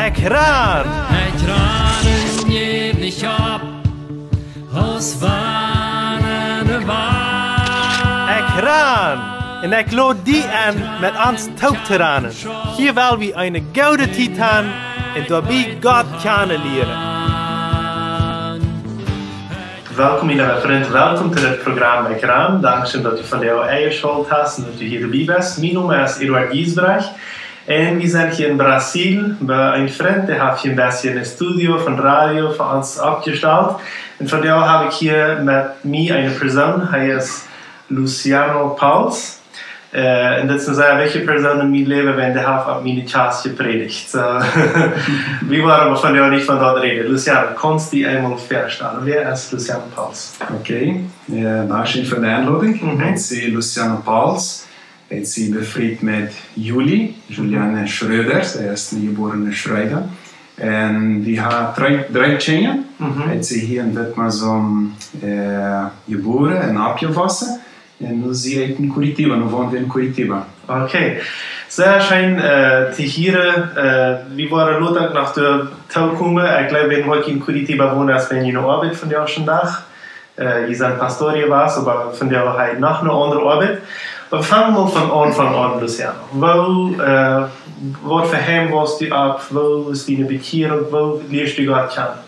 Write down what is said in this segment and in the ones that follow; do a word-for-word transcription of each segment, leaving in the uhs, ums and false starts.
Ekj ran! Ekj ran un jäw nich opp, aus wann ne Wand. Ekj ran! Un ekj lod die enn, met ons toop to ranen. Hia well wie eene goode Tiet han un doabie Gott kjanen lieren. Welkom, mien leewa Frint. Welkom to dit Program Ekj ran. Dankscheen, daut du vondoag enjeschalt hast un daut du hia doabie best. Mien Nomen es Eduard Giesbrecht. Un wie sent hia en Brasil bie een Frint, dee haft hia een bät een Studio von Radio fa ons oppjestalt. Un vondoag hab ekj hia met mie eene Persoon, hee es Luciano Pauls. Äh, un dit es eene sea wichtje Persoon en mien Läwen, wiels dee haft opp miene Kjast jeprädicht. Soo, wie woaren oba vondoag nich von daut räden. Luciano, kaust du die eemol väastalen? Wäa es Luciano Pauls? Okay, äh, dankscheen fa de Enlodunk. Mhm. Ekj sie Luciano Pauls. Ekj sie befriet met Julie, Juliane Schröder, see es eene jebuarne Schröder. Un dee haft dree, dree Kjinja. Mhm. Ekj sie hia en Witmarsum, äh, jebuaren un oppjewossen. Un nu sie ekj en Curitiba, nu wonen wie en Curitiba. Okay. Sea scheen, äh, to hieren, äh, wie woaren lota noch doatoo komen. Ekj jleew, wan wie hia en Curitiba wonen, es wan jie no Oabeit vondoag dän Dach. Äh, jie sent Pastor jewast, oba vondoag hab jie noch eene aundre Oabeit. Oba fangen wie mol von Aunfank aun, Luciano. Woo, äh, waut fa Heim woosst du opp? Woo es diene Bekjierunk? Woo lieescht du Gott kjanen?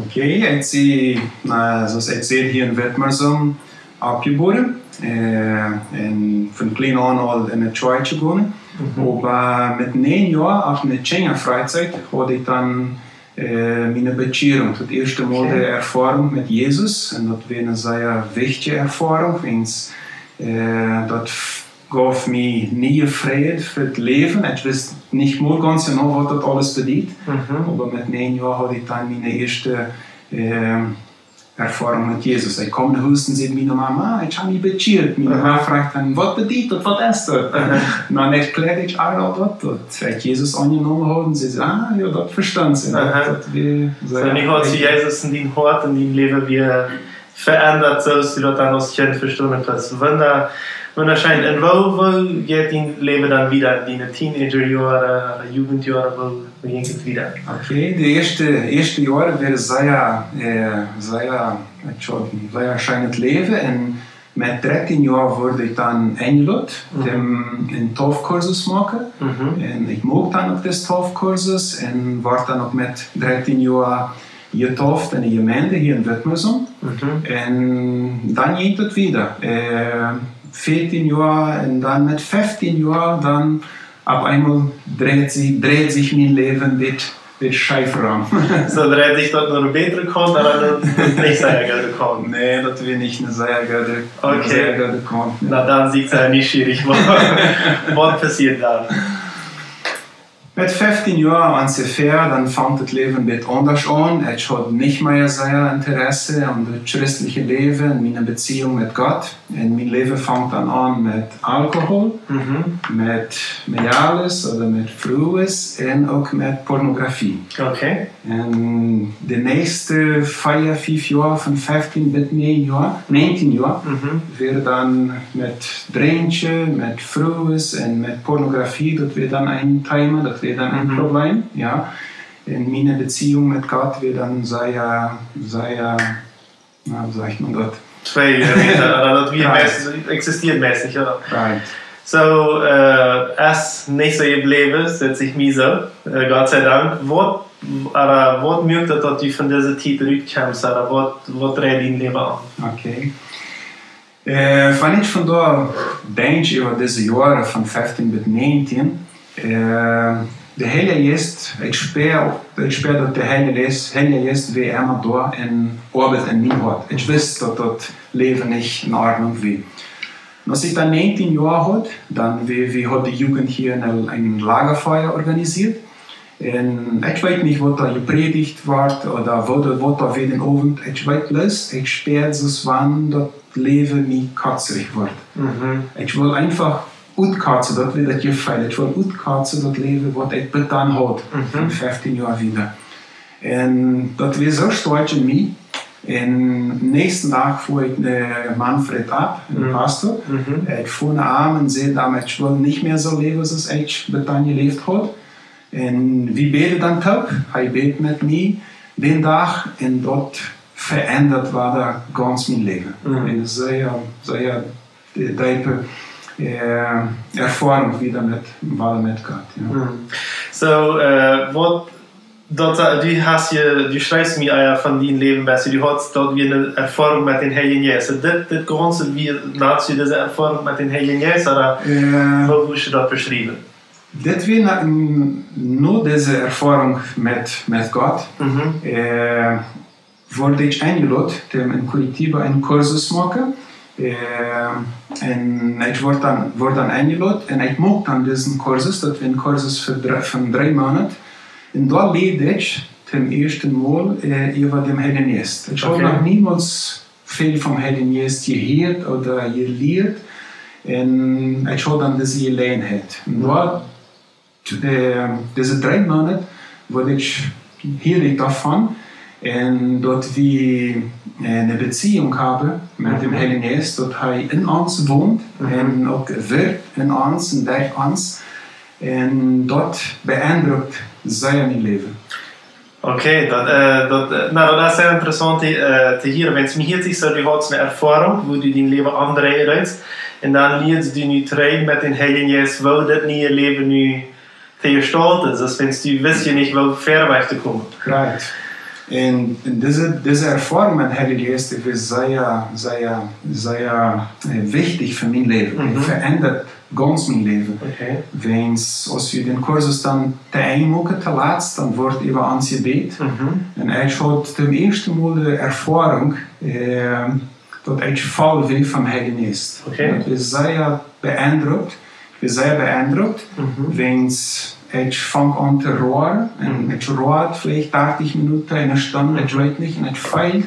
Okay, ekj sie, na, soo aus ekj säd, hia en Witmarsum oppjebuaren. Äh, un von kjlien aun aul en de Kjoakj jegonen. Mhm. Oba met näajen Joa, opp eene Kjinjafreizeit, haud ekj dan äh, miene Bekjierunk, daut ieeschte Mol. Okay. De Erfoarunk met Jesus. Un daut wia eene sea wichtje Erfoarunk, wiels, äh, daut f-, jeef mie nieen Fräd fa daut Läwen. Ekj wist nich mol gaunz jeneiw, waut daut aules bediet. Mhm. Oba met näajen Joa haud ekj dan miene ieeschte, äh, Erfoarunk met Jesus. Ekj kjeem no Hus un säd miene Mame: "Ah, ekj hab mie bekjieet." Miene Mame fruach dan: "Waut bediet daut? Waut es daut?" Aha. Dan ekjläad ekj äa daut, daut ekj Jesus aunjenomen haud. Un see säd: "Ah, jo, daut vestunt see." Aha. Daut, daut wia... Soo, nu haud see Jesus en dien Hoat, en dien Läwen wada veendat, soo aus du daut dan aus Kjint vestonen hast. Wunda-, wundascheen. Un woo, woo jinkj dien Läwen dan wieda? Diene Teenagerjoaren, Jugendjoaren, woo Okay, de ieeschte, ieeschte Joaren wieren sea, äh, sea, ekj haud een sea scheenet Läwen. Un met dartieen Joa wort ekj dan enjelot, mhm, dän, een Taufkursus moaken. Mhm. Un ekj muak dan uk dän Taufkursus un wort dan uk met dartieen Joa jetauft en de Jemeent hia en Witmarsum. Mhm. Un dan jinkj daut wieda. Äh, vieetieen Joa un dan met fieftieen Joa dan opp eemol dreid sikj, dreid sikj mien Läwen een bät, bät scheef rom. Soo, dreid sikj daut no de bätre Kaunt, ooda no de nich sea goode Kaunt? Nä, daut wia nich eene sea goode, okay, sea goode Kaunt, nä. Na, dan sie ekj sea nieschierich, waut, waut passieed dan? Met fieftieen Joa onjefäa, dan funk daut Läwen een bät aundasch aun. Ekj haud nich mea sea Interesse aun daut christelje Läwen, miene Beziehunk met Gott. Un mien Läwen funk dan aun met Alkohol, mhm, met Mejales ooda met Frues un uk met Pornografie. Okay. Un de näakjste vea, fief Joa, von fieftieen bat näajen Joa, näajentieen Joa, mhm, wia dan met Drinkjen, met Frues un met Pornografie, daut wia dan een Thema, daut wia dan een, mhm, Problem, jo. Un miene Beziehunk met Gott wia dan sea, sea, na, woo sajcht maun daut? Twee, äh, Meter, ooda daut wia... Right. Meist, existieet meist nich, jo. Right. Soo, äh, es nich soo jebläwen, saj ekj mie soo, äh, Gott sei Dank. Waut, ooda waut muak daut, daut du von dise Tiet rutkjemst, ooda waut, waut dreid dien Läwen aun? Okay. Äh, wan ekj vondoag denkj äwa dise Joaren von fieftieen bat näajentieen, äh, de Heilje Jeist, ekj spia, ekj spia daut de Heilje Jeist, Heilje Jeist wia emma doa un oabeid en mien Hoat. Ekj wist daut daut Läwen nich en Ordnunk wia. Un aus ekj dan näajentieen Joa haud, dan wie, wie haud de Jugend hia een, een Lagerfeuer organisieet. Un ekj weet nich, waut doa jeprädicht wort ooda waut doa, waut doa wia dän Owent. Ekj weet bloos, ekj spieed soo aus wan daut Läwen mie kotzich wort. Mhm. Ekj wull eefach utkotzen, daut wia daut Jefeel. Ekj wull utkotzen daut Läwen, waut ekj bat dan haud, mhm, von fieftieen Joa wieda. Un daut wia soo stoakj en mie. Un näakjsten Dach fua ekj, äh, Manfred opp, een, mhm, Pastor. Mhm. Ekj fua no am un säd am, ekj wull nich mea soo läwen, soo aus ekj bat dan jeläft haud. Un wie bäden dan toop, hee bäd met mie dän Dach un daut veendat wada gaunz mien Läwen. Mhm. Eene sea, sea deepe, äh, Erfoarunk wada met, wada met Gott. Jo. Mhm. So, äh, waut, daut, äh, du hast je, du schriefst mie ea von dien Läwen, best du hast daut wia eene Erfoarunk met dän Heiljen Jeist. Dit, dit gaunze, woo hast du dise Erfoarunk met dän Heiljen Jeist, ooda äh, woo wurscht du daut beschriewen? Dit wia na, no dise Erfoarunk met, met Gott, mhm, äh, wort ekj enjelot, om en Curitiba een Kursus moaken. Äh, un ekj wort dan, wort dan enjelot un ekj moak dan disen Kursus, daut wia een Kursus fa dree, fa dree Moonat. Un doa lieed ekj toom ieeschten Mol, äh, äwa dän Heiljen Jeist. Ekj haud noch niemols väl vom Heiljen Jeist jehieet ooda jelieet. Un ekj haud dan dise Jeläajenheit. Un doa, äh, dise dree Moonat, wort ekj, hieed ekj doavon. Un daut wie, äh, eene Beziehung haben met dän Heiljen Jeist, daut hee en ons wont un uk wirkjt en ons un derch ons. Un daut beendrukt sea mien Läwen. Okay, daut, äh, daut, äh, na, daut es sea interessaunt, äh, to hieren. Wan mie hieet sikj soo, du hast eene Erfoarunk, woo du dien Läwen aundreien deetst, un dan lieescht du nu trigj met dän Heiljen Jeist, woo daut niee Läwen nu to jestalten es, aus wan du wist je nich, woo wiet wajch to komen. Right. Un, un dise, dise Erfoarunk met Heiljen Jeist, dee wia sea, sea, sea, äh, wichtich fa mien Läwen. Mhm. Dee veendat gaunz mien Läwen. Okay. Wan, aus wie dän Kursus dan to Enj muaken, to latst, dan wort äwa ons jebät. Mhm. Un ekj haud toom ieeschten Mol de Erfoarunk, äh, daut ekj voll wia vom Heiljen Jeist. Okay. Daut wia sea beendrukt. Ekj wia sea beendrukt. Mhm. Wan ekj funk aun to roaren. Un, mhm, ekj road veleicht dartich Minuten, eene Stund, ekj, mhm, weet nich. Un ekj feeld,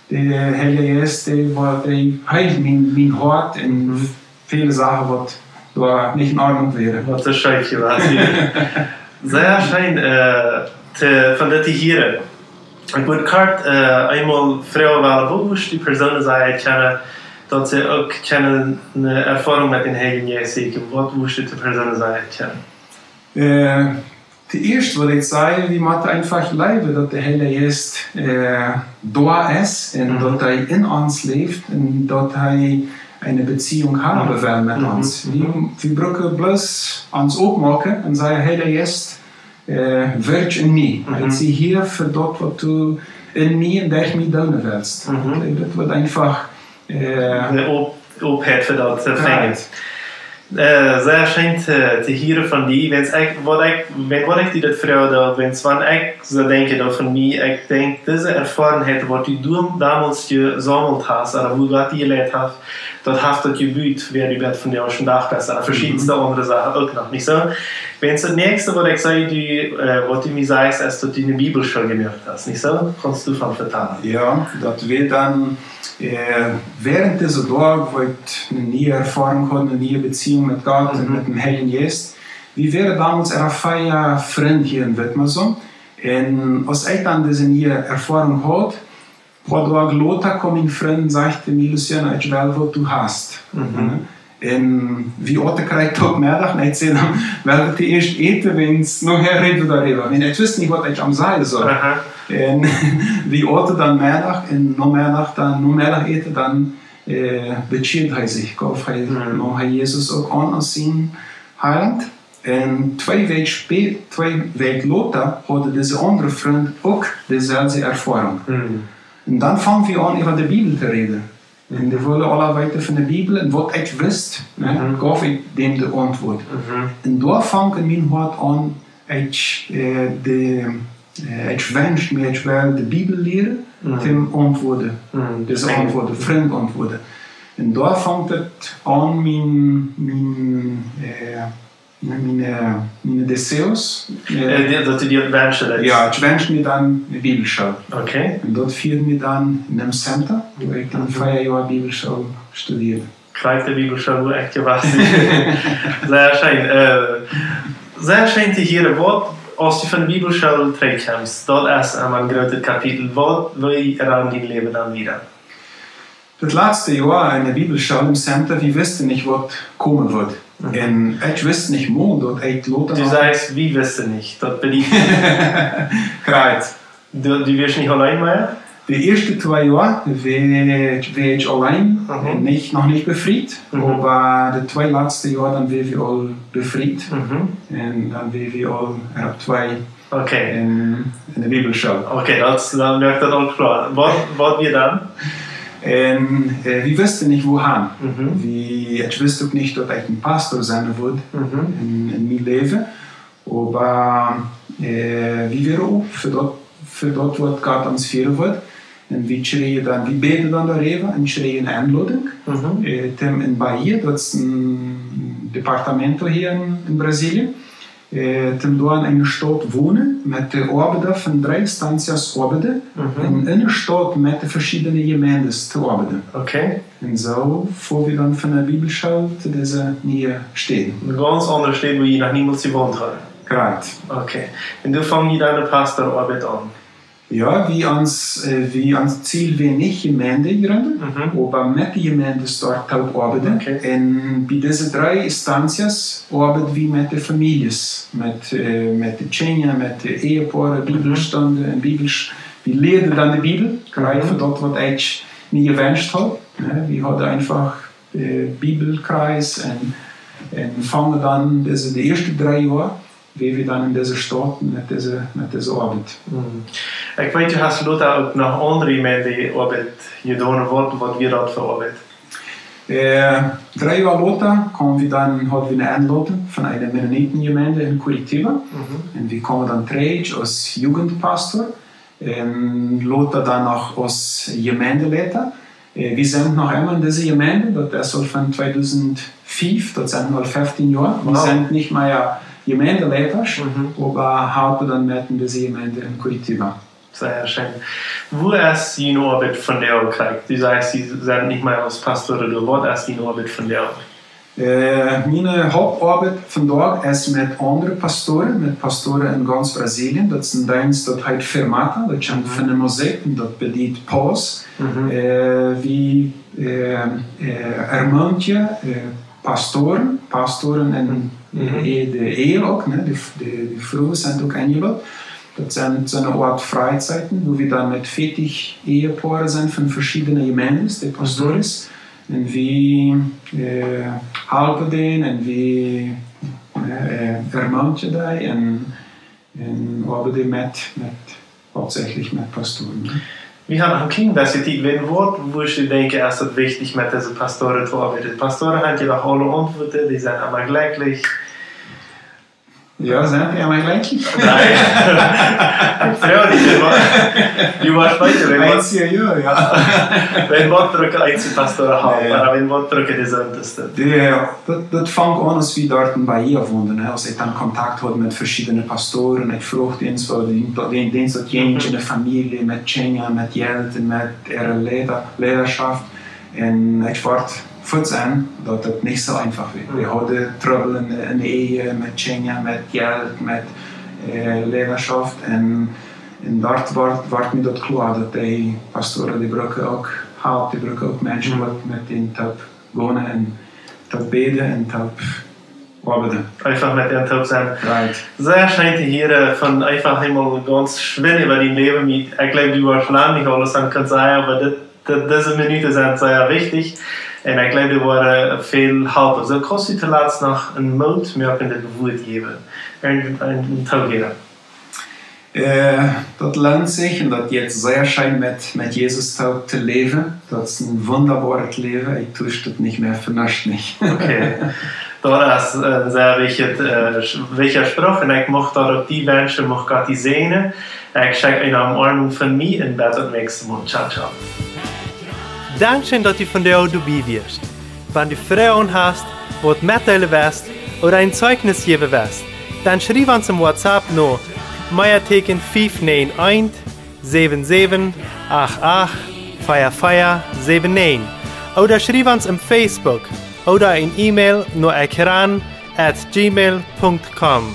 de Heilje Jeist, dee wia, dee heeld mien, mien Hoat un, mhm, väle Sachen, waut doa nich en Ordnunk wieren. Waut es scheef jewast. Sea scheen, äh, to, von dit to hieren. Ekj wudd kort, äh, eemol froagen wellen, woo wurscht du Persoonen sajen kjennen, daut see uk kjennen eene Erfoarunk met dän Heiljen Jeist sieekjen? Waut wurscht du Persoonen sajen kjennen? Äh, Toieescht wudd ekj sajen, wie motten eefach jleewen, daut de Heilje Jeist, äh, doa es un, mhm, daut hee en ons läft un daut hee eene Beziehung haben, mhm, well met, mhm, ons. Wie, mhm, wie brucken bloos ons oppmoaken un sajen: Heilja Jeist, äh, wirkj en mie. Mhm. Ekj sie hia fa daut, waut du en mie un derch mie doonen west. Mhm. Daut wudd eefach äh, de Op-, Openheit fa daut, äh, Fenjes. Äh, sea scheen to, to hieren von die. Wan ekj, waut ekj, wan, waut ekj die daut froag, daut, wan, wan ekj soo denkj, daut von mie, ekj denkj, dise Erfoarenheit, waut du doa-, domols jesaumelt hast, ooda woo Gott die jeleit haft, daut haft daut jebut, wäa du best vondoag dän Dach, ooda veschiedne, mhm, aundre Sachen uk noch, nich soo? Wan daut näakjste, waut ekj saj, du, äh, waut du mie sajchst, es, daut du eene Bibelschool jemoakt hast, nich soo? Kaust du doavon vetalen? Jo, daut wia dan Äh, wäarent dise Doag, wua ekj eene niee Erfoarunk haud, eene niee Beziehung met Gott un, mhm, met dän Heiljen Jeist, wie wieren domols ea fea Frind hia en Witmarsum. Un aus ekj dan dise niee Erfoarunk haud, poa Doag lota kjeem een Frint un säd mie: Luciano, ekj well, waut du hast. Mhm. Un wie auten krakjt uk Meddach, un ekj säd dan: Well wie toieescht äten, wan, nohäa räd wie doaräwa. Wan, ekj wist nich, waut ekj am sajen sull. Aha. Un wie auten dan Meddach, un no Meddach dan, no Meddach äten dan, äh, bekjieed hee sikj, jeef hee, mhm, neem hee Jesus uk aun aus sienen Heilaunt. Un twee Wäakj spä-, twee Wäakj lota haud dise aundre Frint uk deeselwje Erfoarunk. Mhm. Un dan fungen wie aun, äwa de Bibel to räden. Un dee wullen aula weeten von de Bibel un waut ekj wist, nä, mhm, jeef ekj dän de Auntwuat. Mhm. Un doa funk en mien Hoat aun, ekj, äh, de, äh, ekj wenscht mie, ekj well de Bibel lieren, mhm, toom Auntwuaden, mhm, dise, okay, Auntwuaden, Frind auntwuaden. Un doa funk et aun, mien, mien, äh, Miene, miene deseos, äh, äh, die, daut du die wenschen deist? Jo, ekj wensch mie dan eene Bibelschool. Okay. Un daut fieed mie dan no däm Center, wua ekj dan, mhm, fea Joa Bibelschool studieed. Krakjt de Bibelschool, wua ekj jewast sie. Sea scheen. Äh, sea scheen to hieren, waut, aus du von de Bibelschool trigjkjemst, daut es emma een grootet Kapitel. Waut, woo rand dien Läwen dan wieda? Daut latste Joa en de Bibelschool em Center, wie wisten nich, waut komen wudd. Mhm. Un ekj wist nich mol daut ekj lota Du sajchst, wie wisten nich. Daut bediet Krakjt. Du, du wieescht nich auleen mea? De ieeschte twee Joa wia, wia ekj auleen, mhm, un nich, noch nich befriet. Mhm. Oba de twee latste Joa, dan wia wie aul befriet. Mhm. Un dan wia wie aul, äh, twee Okay. En, en de Bibelschool. Okay, daut, dan woat daut uk kloa. Waut, waut wia dan? Un, äh, wie wisten nich wua han. Mhm. Wie, ekj wist uk nich daut ekj een Pastor sennen wudd, mhm, en, en mien Läwen. Oba, äh, wie wieren op fa daut, fa daut waut Gott ons fieren wudd. Un wie kjrieejen dan, wie bäden dan doaräwa un kjrieejen eene Enlodunk, mhm, äh, toom en Bahia, daut es een Departamento hia en, en Brasilien, äh, toom doa en eene Staut wonen, met de Oabeida von dree Estancias oabeiden, mhm, un en de Staut met de veschiedne Jemeenden to oabeiden. Okay. Un soo fua wie dan von de Bibelschool to dise niee Staut. Eene gaunz aundre Staut, wua jie noch niemols jewont hauden. Krakjt. Okay. Un doa funk jie dan de Pastoaoabeit aun? Jo, wie ons, äh, wie ons Ziel wia nich Jemeenden jrinjen, mhm, oba met de Jemeenden doa toop oabeiden. Okay. Un bie dise dree Estancias oabeiden wie met de Famieljes, met, äh, met de Kjinja, met de Ehepoaren, mhm, Bibelstunden un Bibels-, wie lieeden dan de Bibel, krakjt, mhm, fa daut waut ekj mie jewenscht haud. Jo, wie hauden eefach, äh, Bibelkreis un, un fungen dan dise, de ieeschte dree Joa wia wie dan en dise Staut met dise, met dise Oabeit. Mhm. Ekj weet, du hast lota uk noch aundre Jemeendenoabeit jedonen. Waut, waut wia daut fa Oabeit? Äh, dree Joa lota kjeemen wie dan, hauden wie eene Enlodunk von eene Mennonitenjemeend en Curitiba. Mhm. Un wie kjeemen dan trigj aus Jugendpastor. Un lota dan noch aus Jemeendeleiter. Äh, wie sent noch emma en dise Jemeend, daut es aul von tweedusentfief, daut sent nu aul fieftieen Joa. Wie, wow, sent nich mea Jemeendeleitasch, mhm, oba halpen dan met en dise Jemeend en Curitiba. Sea scheen. Woo es june Oabeit vondoag? Du sajchst, jie sent nich mea aus Pastoaren doa. Waut es june Oabeit vondoag? Äh, miene Hauptoabeit vondoag es met aundre Pastoaren, met Pastoaren en gaunz Brasilien. Daut es een Deenst, daut heet Firmata, daut kjemt, mhm, von de Musikj un daut bediet Paus. Mhm. Äh, wie, äh, äh, ermuntren, äh, Pastoaren, Pastoaren un, mhm, äh, de Ehe uk, nä? De, de, de Frues sent uk enjelot. Daut sent soone Oat Freizeiten, wua wie dan met veatich Ehepoaren sent von veschiedne Jemeenden, de, mhm, Pastores. Un wie, äh, halpen dee un wie, äh, äh, ermuntren dee un, un oabeiden met, met, hauptsächlich met Pastoaren, nä? Wie haben noch een kjlien bät Tiet. Wan, waut wurscht du denkjen, es daut wichtich met dise Pastoaren to oabeiden? Pastoaren haben je doch aule Auntwuaten, dee sent emma jlikj. Jo, sent wie emma jlikj? Nä. Ekj froag nich, du woascht weeten, wan waut, Eent, jo, jo. Wan waut brucken eensje Pastoaren Help, jo, jo, oba wan waut brucken dee sent, es daut. Jo, daut, daut funk aun, aus wie doa en Bahia wonden, nä? Aus ekj dan Kontakt haud met veschiedne Pastoaren, ekj froag dee, woo dee, dee, dee, daut jene, mhm, Famielje met Kjinja, met Jelt un met äare Leida-, Leidarschoft. Un ekj wort fuaz en, daut daut nich soo eefach wia. Mhm. Wie hauden Trubbel en, en de Ehe, met Kjinja, met Jelt, met, äh, Leidarschoft. Un, un doa wort, wort mie daut kloa, daut dee Pastoaren, dee brucken uk Help, dee brucken uk Menschen, mhm, waut met an toop gonen un toop bäden un toop oabeiden. Eefach met an toop sennen. Right. Sea scheen to hieren, von eefach eemol gaunz schwind äwa dien Läwen. Ekj jleew, du woascht lang nich aules aun kjennen sajen, oba dit, dit, dise Minuten sent sea wichtich. Un ekj jleew, dee woaren väl halpen. Soo, kaust du toolatst noch een mootmoakjendet Wuat jäwen? Een, een, een Toojäwen. Äh, daut loont sikj un daut jeit sea scheen met, met Jesus toop to läwen. Daut es een wundaboaret Läwen. Ekj tusch daut nich mea fa nuscht nich. Okay. Daut es, äh, sea wichtich, äh, wichtja Spruch. Un ekj mucht daut uk die wenschen, mucht Gott die säajnen. Ekj schekj eene Omarmunk von mie un bat daut näakjste Mol. Ciao, ciao. Dankscheen, daut du vondoag doabie wieescht. Wan du Froagen hast, waut metdeelen west ooda een Zeichnis jäwen west, dan schriew ons em WhatsApp no Meateeken fief näajen eent, säwen säwen, acht acht, vea vea, säwen näajen, ooda schriew ons em Facebook ooda een E-Mail no ekran at gmail punkt com.